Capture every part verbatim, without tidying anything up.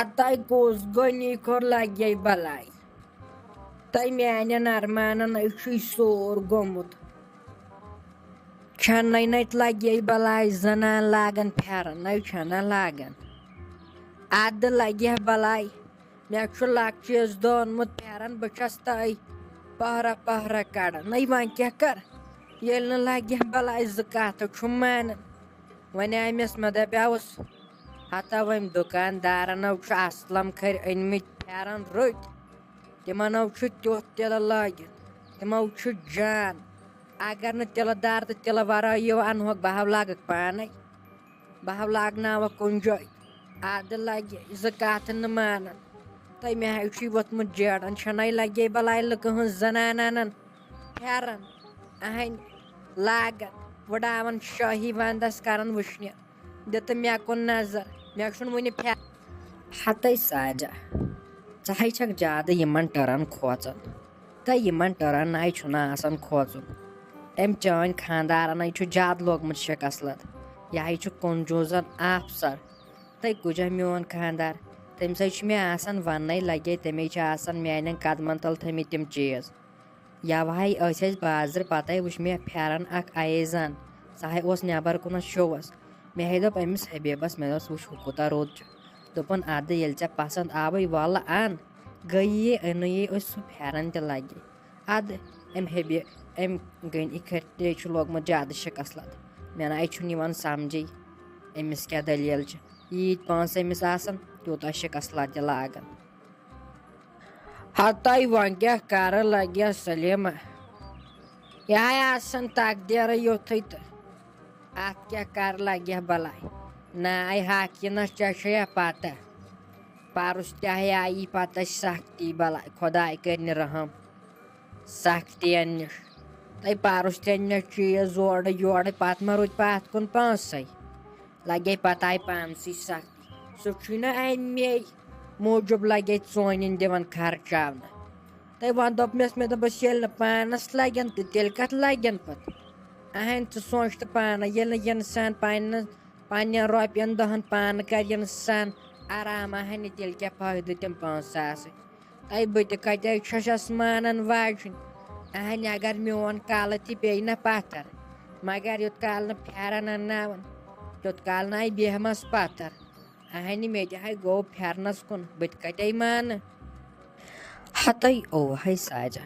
ہتاے کُس غنی کوٚر لگے بلاے۔ تہٕ میانٮ۪ن ارمانن چھُے سور گوٚمُت۔ چھنَے نتہِ لگے بلاے زنان لاگان پھیرن، نَے چھنہ لاگان۔ ادٕ لگہِ بلاے، مےٚ چھُ لۄکچہِ عیٖذ دۄہ اوٚنمُت پھیرن، بہٕ چھس تٔے پہرا پہرا کڑان۔ نَے وۄنۍ کیٛاہ کر، ییٚلہِ نہٕ لگہِ بلاے زٕ کتھ چھُم مانان۔ وۄنۍ آیہِ مےٚ مےٚ دپیاوُس، ہتا وۄنۍ دُکاندارنو چھُ اسلم کھرۍ أنۍ مٕتۍ پھیرن رٔٹۍ۔ تِمنو چھُ تیُتھ تِلہٕ لٲگِتھ، تِمو چھُ جان۔ اگر نہٕ تِلہٕ دار تہٕ تِلہٕ ورٲے یِو انہوکھ، بہٕ ہا لاگکھ پانے۔ بہٕ ہا لاگناوکھ کُنہِ جایہِ۔ ادٕ لگہِ زٕ کتھ نہٕ مانان۔ تہٕ مےٚ ہا چھُے ووٚتھمُت جیڑن، چھنَے لگے بلاے لُکہٕ ہٕنٛز زنان انان پھیرن، اہنۍ لاگان، وٕڑاوان شٲہی ونٛدس کران وٕشنہِ۔ دِ تہٕ مےٚ کُن نظر، مےٚ چھُنہٕ وُنہِ پھیرن۔ ہتے ساجہ، ژٕ ہے چھکھ زیادٕ یِمن ٹٔرن کھوژان۔ تہٕ یِمن ٹٔرن نَے چھُنہٕ آسان کھوژُن۔ أمۍ چٲنۍ خانٛدارنَے چھُ زیادٕ لوٚگمُت شِکس لد۔ یہِ ہے چھُ کنجوٗزن آفسر۔ تہٕ کُجا میون خانٛدار؟ تٔمۍ سٕے چھُ مےٚ آسان وننَے لگے، تٔمے چھِ آسان میانٮ۪ن قدمن تل تھٲمٕتۍ تِم چیٖز۔ یوٕ ہاے ٲسۍ أسۍ بازرٕ، پتے وٕچھ مےٚ پھیرن اکھ ایزان، سُہ ہاے اوس نٮ۪بر کُنتھ شووس۔ مےٚ ہے دوٚپ أمِس حبیبس، مےٚ دوٚپس، وٕچھ ہُہ کوٗتاہ رُت چھُ۔ دوٚپُن، ادٕ ییٚلہِ ژےٚ پسند آوٕے، ولہٕ ان۔ گٔیی، أنٕے أسۍ سُہ پھیرن تہِ لگے۔ ادٕ أمۍ حبی-، أمۍ گٔنۍ یہِ کھرِ چھُ لوگمُت زیادٕ شِکس لد۔ مےٚ نَے چھُنہٕ یِوان سمجھے أمِس کیٛاہ دٔلیٖل چھِ۔ ییٖتۍ پونٛسہٕ أمِس آسان، تیوٗتاہ شِکس لد تہِ لاگان۔ ہتاے وۄنۍ کیٛاہ کرٕ لگیا سلیمہ؟ یہِ ہاے آسان تقدیٖرٕے یُتھُے تہٕ اتھ کیٛاہ کرٕ لگیا بلاے؟ ناے ہاکینس ژےٚ چھےٚ یا پتہ؟ پرُس تہِ ہاے آیی پتہٕ سختی بلاے، خداے کٔرِنۍ رحم سختین نِش۔ تہٕ پرُس تہِ نِش چیٖز زورٕ یورٕ، پتہٕ ما روٗدۍ پتھ کُن پونٛسے؟ لگے پتہٕ آیہِ پانسٕے سختی۔ سُہ چھُے نہ امے موٗجوٗب لگے ژونٮ۪ن دِوان خرچاونہٕ۔ تہٕ وۄنۍ دوٚپ مےٚ، مےٚ دوٚپُس، ییٚلہِ نہٕ پانس لگن تہٕ تیٚلہِ کتھ لگن پتہٕ؟ اہن، ژٕ سونٛچ تہٕ پانہٕ، ییٚلہِ نہٕ انسان پننہِ، پننٮ۪ن رۄپین دہن پانہٕ کرِ انسان آرام، اہنہِ تیٚلہِ کیٛاہ فٲیدٕ تِم پانٛژھ ساس؟ تہٕ بہٕ تہِ کتے چھسس مانان واجِنۍ؟ اہنہِ، اگر میون کلہٕ تہِ پیٚیہِ نہ پتھر، مگر یوٚت کال نہٕ پھیرن انناون، تیوٚت کال نہٕ بیہمس پتھر۔ اہنہِ، مےٚ تہِ ہاے گوٚو پھیرنس کُن، بہٕ تہِ کتے مانہٕ؟ ہتے اوہے ساجہ،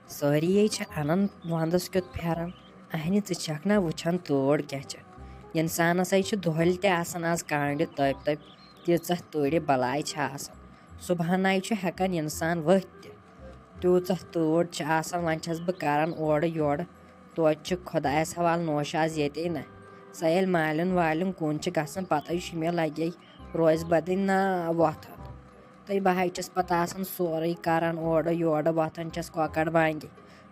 سٲری چھِ انان ونٛدس کیُتھ پھیرن۔ اہنہِ، ژٕ چھکھ نا وٕچھان تۭر کیٛاہ چھِ؟ انسانس ہے چھِ دۄہلہِ تہِ آسان از کانٛگرِ تٔپۍ تٔپۍ، تیٖژاہ تۭرِ بلاے چھِ آسان۔ صبحن آیہِ چھُ ہٮ۪کان انسان ؤتھۍ تہِ۔ تیٖژاہ تۭر چھِ آسان، وۄنۍ چھَس بہٕ کران اورٕ یورٕ۔ توتہِ چھِ خۄدایَس حوالہٕ نوشہِ آز ییٚتے نہ۔ سۄ ییٚلہِ مالیُن والیُن کُن چھِ گژھان، پَتہٕ چھُ مےٚ لگے روزِ بدٕنۍ نا وۄتھان۔ تہٕ بہٕ ہَے چھَس پَتہٕ آسان سورُے کران اورٕ یورٕ، وۄتھان چھَس کۄکَر بانگہِ۔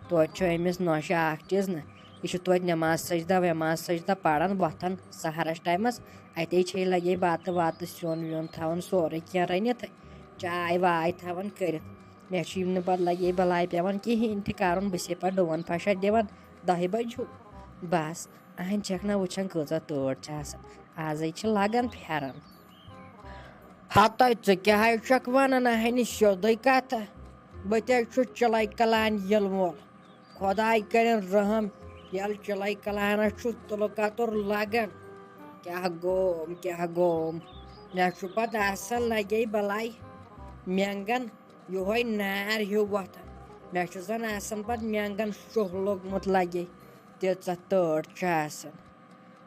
توتہِ چھُ أمِس نوشہِ اکھ چیٖز نہ، یہِ چھُ توتہِ نٮ۪ماز سجدہ وٮ۪ماز سجدہ پران، وۄتھان سحرَس ٹایمَس۔ اَتے چھے لگے بَتہٕ وَتہٕ، سیُن ویُن تھاوان، سورُے کینٛہہ رٔنِتھ، چاے واے تھاوان کٔرِتھ۔ مےٚ چھُ یِم نہٕ پَتہٕ لگے بَلاے پٮ۪وان کِہیٖنۍ تہِ کَرُن، بہٕ چھسے پَتہٕ ڈُوَن پھَشہ دِوان دَہہِ بَجہِ ہیوٗ۔ بَس، اَہَن چھَکھ نہ وٕچھان کۭژاہ تۭر چھِ آسان، آزَے چھِ لگان پھیران۔ ہتَے ژٕ کیٛاہ حظ چھَکھ وَنان، اَہَنہِ سیوٚدُے کَتھٕ؟ بہٕ تہِ حظ چھُس چِلَے کَلان یِلہٕ وول۔ خۄداے کٔرِن رحم، ییٚلہِ چِلَے کَلانَس چھُ تُلہٕ کَتُر لگان۔ کیٛاہ گوم، کیٛاہ گوم؟ مےٚ چھُ پَتہٕ آسان لگے بَلاے مٮ۪نٛگَن یِہوٚے نار ہیوٗ وۄتھان۔ مےٚ چھُ زَن آسان پَتہٕ مٮ۪نٛگَن شُہ لوٚگمُت لگے، تیٖژاہ تۭر چھِ آسان۔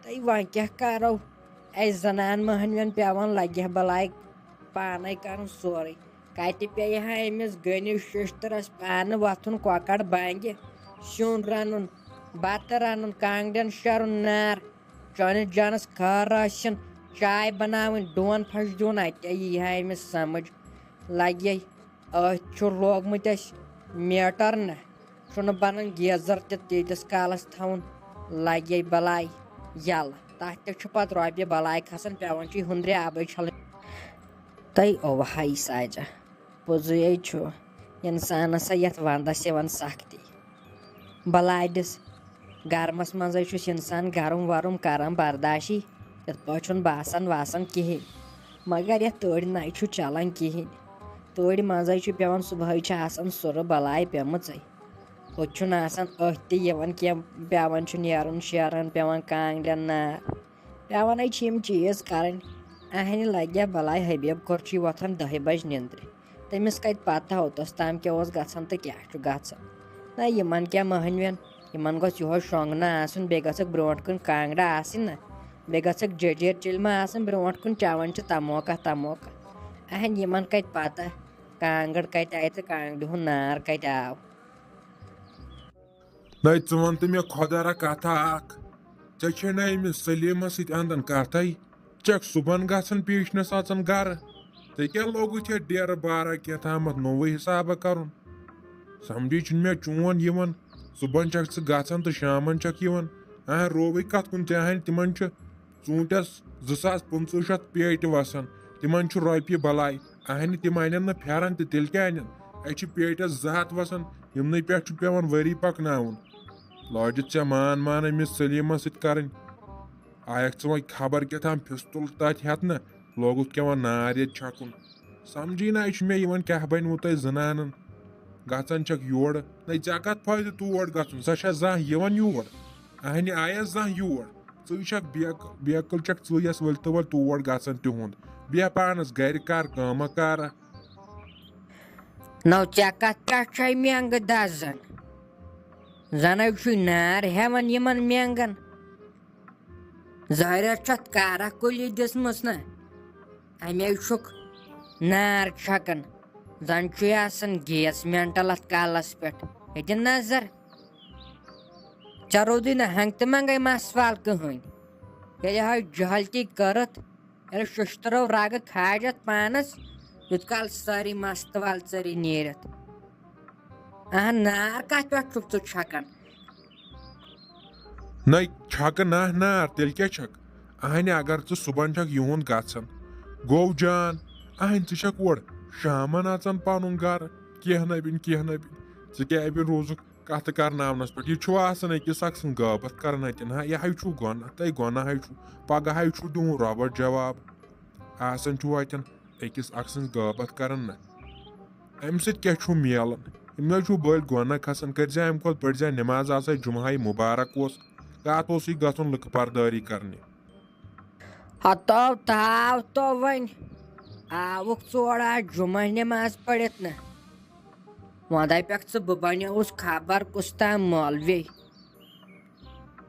تہٕ وۄنۍ کیٛاہ کَرو؟ اَسہِ زَنان مۄہنوٮ۪ن پٮ۪وان لگہِ ہا بَلاے پانَے کَرُن سورُے۔ کَتہِ پیٚیہِ ہا أمِس غنی شِشتٕرَس پانہٕ وۄتھُن کۄکَر بانگہِ، سیُن رَنُن، بَتہٕ رَنُن، کانٛگڑٮ۪ن شَرُن نار، چٲنِس جانَس خٲر ٲسِن، چاے بَناوٕنۍ، ڈون پھَش دیُن، اَتہِ یی ہا أمِس سَمٕجھ۔ لَگہِ أتھۍ چھُ لوگمُت اَسہِ میٖٹَر نہ، چھُنہٕ بَنان گیٖزَر تہِ تیٖتِس کالَس تھاوُن، لَگہِ بَلاے یَلہٕ۔ تَتھ تہِ چھُ پَتہٕ رۄپیہِ بَلاے کھَسان، پٮ۪وان چھُ یہِ ہُنٛدرِ آبٕے چھَلٕنۍ۔ تَے اوٚوہَے ساجہ، پوٚزُے چھُ، اِنسانَس ہا یَتھ وَنٛدَس یِوان سَختی۔ بَلایڈِس گرمس منٛزے چھُس انسان گرم ورم کران برداشی، یتھ پٲٹھۍ چھُنہٕ باسان واسان کِہیٖنۍ۔ مگر یتھ تۭرِ نَے چھُ چلان کِہیٖنۍ۔ تۭرِ منٛزے چھُ پٮ۪وان، صُبحٲے چھِ آسان سُرٕ بلاے پیمٕژے۔ ہُتہِ چھُنہٕ آسان أتھۍ تہِ یِوان کینٛہہ، پٮ۪وان چھُ نیرُن شیرن، پٮ۪وان کانٛگڑٮ۪ن نار، پٮ۪وان ہے چھِ یِم چیٖز کرٕنۍ۔ اہنہِ لگہِ ہا بلاے، حبیب خور چھُے وۄتھان دَہہِ بجہِ نیندرِ۔ تٔمِس کتہِ پتہ اوتس تام کیٛاہ اوس گژھان تہٕ کیٛاہ چھُ گژھان۔ نہ، یِمن کیٛاہ مٔہنوٮ۪ن، یِمن گوٚژھ یِہوے شۄنٛگ نہ آسُن، بیٚیہِ گٔژھکھ برونٛٹھ کُن کانٛگڑا آسٕنۍ نہ، بیٚیہِ گٔژھکھ جٔجیٖر چِلمہٕ آسٕنۍ برونٛٹھ کُن، چٮ۪وان چھِ تموکا تموکا۔ اہن، یِمن کتہِ پتہ کانٛگٕر کتہِ آیہِ تہٕ کانٛگرِ ہُنٛد نار کتہِ آو۔ نَے، ژٕ وَن تہٕ مےٚ خۄدا را کَتھا اَکھ۔ ژےٚ چھے نہ أمِس سلیٖمَس سۭتۍ اَنٛدَن کَتھَے؟ ژٕ چھَکھ صُبحن گژھان پیشنَس اَژان گَرٕ۔ ژےٚ کیٛاہ لوگُتھ یَتھ ڈیرٕ بارہ کینٛہہ تامَتھ نوٚوُے حِسابہ کَرُن؟ سَمجھے چھُنہٕ مےٚ چون یِوان۔ صُبحن چھَکھ ژٕ گژھان تہٕ شامَن چھَکھ یِوان۔ اَہَن، رووٕے کَتھ کُن ژےٚ؟ اَہَن، تِمَن چھُ ژوٗنٛٹھٮ۪س زٕ ساس پٕنٛژٕہ شَتھ پیٹہِ وَسان۔ تِمَن چھُ رۄپیہِ بَلاے۔ اَہَنہِ، تِم اَنن نہٕ پھٮ۪رَن تہِ، تیٚلہِ کیٛاہ اَنن؟ اَسہِ چھِ پیٹٮ۪س زٕ ہَتھ وَسان، یِمنٕے پٮ۪ٹھ چھُ پٮ۪وان ؤری پَکناوُن۔ لٲجِتھ ژےٚ مان مان أمِس سلیٖمَس سۭتۍ کَرٕنۍ۔ آیَکھ ژٕ وۄنۍ خبر کیٛاہ تام پھِستُل تَتھ ہٮ۪تھ نہ، لوگُتھ کیٛاہ وۄنۍ نار ییٚتہِ چھَکُن۔ سَمجھی نہ، یہِ چھُ مےٚ یِوان کیٛاہ بَنِوٕ تۄہہِ زَنانَن؟ گژھان چھَکھ یورٕ، نَے ژےٚ کَتھ فٲیدٕ تور گژھُن؟ سۄ چھےٚ زانٛہہ یِوان یور؟ اَہَنہِ آیَس زانٛہہ یور؟ ژٕے چھَکھ بیق-، بیقٕل چھَکھ ژٕے یَس ؤلۍ تہٕ ؤلۍ تور گژھان تِہُنٛد۔ بیٚہہ پانَس گَرِ، کَر کٲمہ کارہ۔ نو ژےٚ کَتھ پٮ۪ٹھ چھے مٮ۪نٛگہٕ دَزان؟ زَنَے چھُے نار ہٮ۪وان یِمَن مٮ۪نٛگَن۔ ظٲہِرَس چھَتھ کارہ کُلی دِژمٕژ نہ، اَمے چھُکھ نار چھَکان۔ زَن چھُے آسان گیس مٮ۪نٛٹَل اَتھ کَلَس پٮ۪ٹھ۔ ییٚتہِ نظر۔ ژےٚ روٗدُے نہٕ ہنٛگتہٕ منٛگَے مَس وال کٕہٕنۍ۔ ییٚلہِ ہاے جہلتی کٔرٕتھ، ییٚلہِ شُشتٕرو رَگہٕ کھاجَتھ پانَس، یُتھ کال سٲری مَس تہٕ وال ژٔری نیٖرِتھ۔ اَہَن، نار کَتھ پٮ۪ٹھ چھُکھ ژٕ چھَکان؟ نَے چھَکہٕ نہ نار، تیٚلہِ کیٛاہ چھَکھ؟ اَہَنہِ، اگر ژٕ صُبحن چھَکھ یِہُنٛد گژھان، گوٚو جان۔ اَہَنہِ، ژٕ چھَکھ اورٕ شامَن اَژان پَنُن گَرٕ، کینٛہہ نہ بِن، کینٛہہ نہ بِن۔ ژٕ کیٛاہ بِن روٗزُکھ کَتھٕ کَرناونَس پٮ۪ٹھ؟ یہِ چھُوا آسان أکِس اَکھ سٕنٛز غٲبت کَران اَتٮ۪ن؟ ہا، یہِ ہَے چھُو گۄناہ، تۄہہِ گۄناہَے چھُو۔ پَگاہ ہَے چھُو دیُن رۄبَس جواب۔ آسان چھُو اَتٮ۪ن أکِس اَکھ سٕنٛز غٲبت کَران نہ۔ اَمہِ سۭتۍ کیٛاہ چھُو میلان؟ أمۍ نہ چھُو بٔلۍ گۄناہ کھسان۔ کٔرۍزِ اَمہِ کھۄتہٕ پٔرۍزِ نٮ۪ماز آسان، جُمعہ ہَے مُبارک اوس، کَتھ اوسُے گژھُن لُکہٕ پردٲری کَرنہِ؟ ہتو تاو تو وۄنۍ آوُکھ ژور آز جُمعہ نٮ۪ماز پٔرِتھ نہ۔ وۄنۍ دَپٮ۪کھ ژٕ بہٕ بنیووُس خبر کُس تام مولوی۔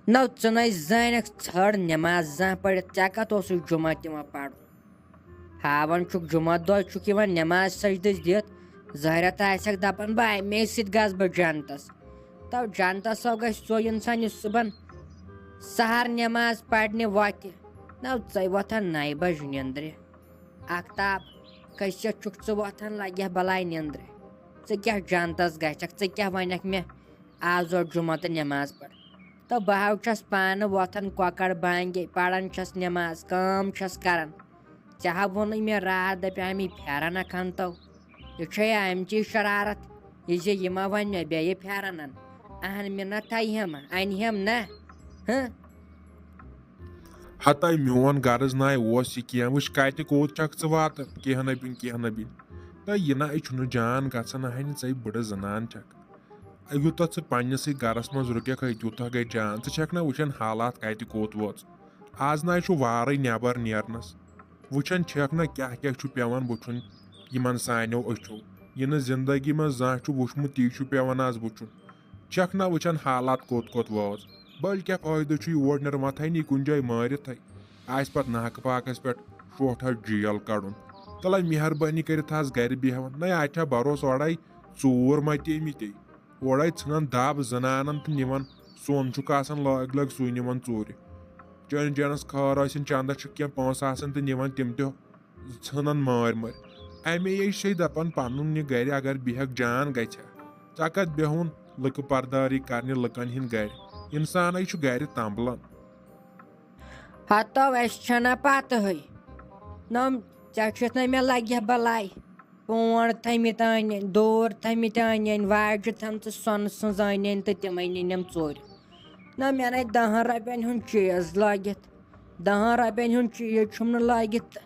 نو ژٕ نے زانکھ ژھٔڑ نٮ۪ماز زانٛہہ پٔرِتھ، ژےٚ کتھ اوسُے جُمعہ تہِ یِوان پرُن؟ ہاوان چھُکھ جُمعہ دۄہ چھُکھ یِوان نٮ۪ماز سجدٕ دِتھ، ظٲہرت آسٮ۪کھ دپان بہٕ امے سۭتۍ گژھٕ بہٕ جنتس۔ تو جنتس سو گژھِ سُے انسان یُس صُبحن سحر نٮ۪ماز پرنہِ وۄتھِ۔ نو ژے وۄتھان نَیہِ بجہِ نیندرِ۔ آختاب، کٔسِتھ چھُکھ ژٕ وۄتھان لگہِ ہا بلاے نیندرِ۔ ژٕ کیٛاہ جنتس گژھکھ؟ ژٕ کیٛاہ ونکھ مےٚ آز اوس جُمعہ تہٕ نٮ۪ماز پٔر؟ تہٕ بہٕ ہا چھَس پانہٕ وۄتھان کۄکر بانگے، پران چھَس نٮ۪ماز، کٲم چھَس کران۔ ژےٚ ہا ووٚنُے مےٚ راتھ، دپیٛاے مےٚ پھیرن اکھ ہن تو۔ یہِ چھے امچی شرارت، یہِ زِ یہِ ما ونہِ مےٚ بیٚیہِ پھیرن ان۔ اہن مےٚ نہ تھایہِ ہم، انہِ ہم نہ۔ ہہ؟ ہتاے میون غرض ناے اوس یہِ کینٛہہ، وٕچھ کتہِ کوٚت چھکھ ژٕ واتان، کینٛہہ نہ بِن، کینٛہہ نہ بِن۔ تہٕ یہِ نہ چھُنہٕ جان گژھان، اہنہِ ژے بٕڑٕ زنان چھکھ۔ یوٗتاہ ژٕ پننِسٕے گرس منٛز رُکٮ۪کھ، تیوٗتاہ گٔے جان۔ ژٕ چھکھ نہ وٕچھان حالات کتہِ کوٚت وٲژ۔ آز نہ چھُ وارٕے نٮ۪بر نیرنس۔ وٕچھان چھکھ نہ کیٛاہ کیٛاہ چھُ پٮ۪وان وٕچھُن یِمن سانیو أچھو۔ یہِ نہٕ زندگی منٛز زانٛہہ چھُ وٕچھمُت، تی چھُ پٮ۪وان آز وٕچھُن۔ چھکھ نہ وٕچھان حالات کوٚت کوٚت وٲژ۔ بٔلۍ کیٛاہ فٲیدٕ چھُ یور نیرُن، وۄتھے نہٕ کُنہِ جایہِ مٲرِتھٕے۔ آسہِ پتہٕ ناحقہٕ پاکس پٮ۪ٹھ شوٹھ حظ جیل کڑُن۔ تلے مہربٲنی کٔرِتھ آز گرِ بیہوان۔ نَے اتھ چھا بھروسہٕ اورے ژوٗر متے متے۔ اورے ژھٕنان دب زنانن تہٕ نِوان سۄن چھُکھ آسان لٲگۍ لٲگۍ سُے نِوان ژوٗرِ۔ چٲنِس جانس خٲر ٲسِن، چندس چھِ کینٛہہ پونٛسہٕ آسان تہٕ نِوان تِم تہِ ژھٕنان مٲرۍ مٲرۍ۔ امے یے چھے دپان پنُن یہِ گرِ اگر بیہکھ جان گژھِ ہا۔ ژےٚ کتھ بیہُن لُکہٕ پردٲری کرنہِ لُکن ہِنٛدۍ گرِ؟ انسانے چھُ گرِ تنبلان۔ ہتو، اَسہِ چھَنہ پتہٕے۔ نم، ژےٚ چھُتھ نہ مےٚ لگہِ بلاے۔ پونڈ تھٲمٕتۍ أنۍ، دوٗر تھٲمٕتۍ أنۍ أنۍ، واجہِ تھٲمژٕ سۄنہٕ سٕنٛز أنۍ أنۍ تہٕ تِمے نِنٮ۪م ژوٗرِ۔ نہ، مےٚ نے دَہَن رۄپین ہُنٛد چیٖز لٲگِتھ۔ دَہَن رۄپین ہُنٛد چیٖز چھُم نہٕ لٲگِتھ تہٕ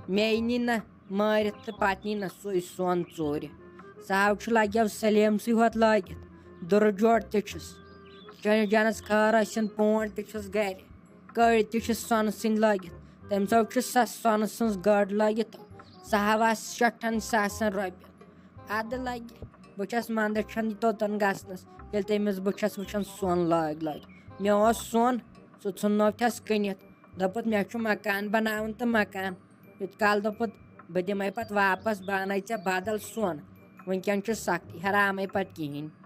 مے نی نہ مٲرِتھ تہٕ پتہٕ نی نہ سُے سۄن ژوٗرِ۔ سُہ ہاو چھُ لگیو سلیمسٕے ہوت لٲگِتھ۔ دُرٕ جوڑ تہِ چھُس۔ چٲنِس جنس خٲر ٲسِن پونڈ تہِ چھُس گرِ۔ کٔڑۍ تہِ چھِ سۄنہٕ سٕنٛدۍ لٲگِتھ۔ تٔمۍ سو چھُ سۄ سۄنہٕ سٕنٛز گٔر لٲگِتھ۔ سۄ ہاو آسہِ شیٹھن ساسن رۄپین۔ ادٕ لگہِ۔ بہٕ چھَس منٛدچھان توٚتَن گژھنَس، ییٚلہِ تٔمِس بہٕ چھَس وٕچھان سۄن لٲگۍ لٲگۍ۔ مےٚ اوس سۄن، سُہ ژھُننو تھَس کٕنِتھ۔ دوٚپُتھ، "مےٚ چھُ مکان بناوُن تہٕ مکان۔" یُت کال دوٚپُت، "بہٕ دِمَے پَتہٕ واپَس، بہٕ اَنَے ژےٚ بدل سۄن۔ وٕنکٮ۪ن چھُ سَختی، ہرامَے پَتہٕ کِہیٖنۍ۔"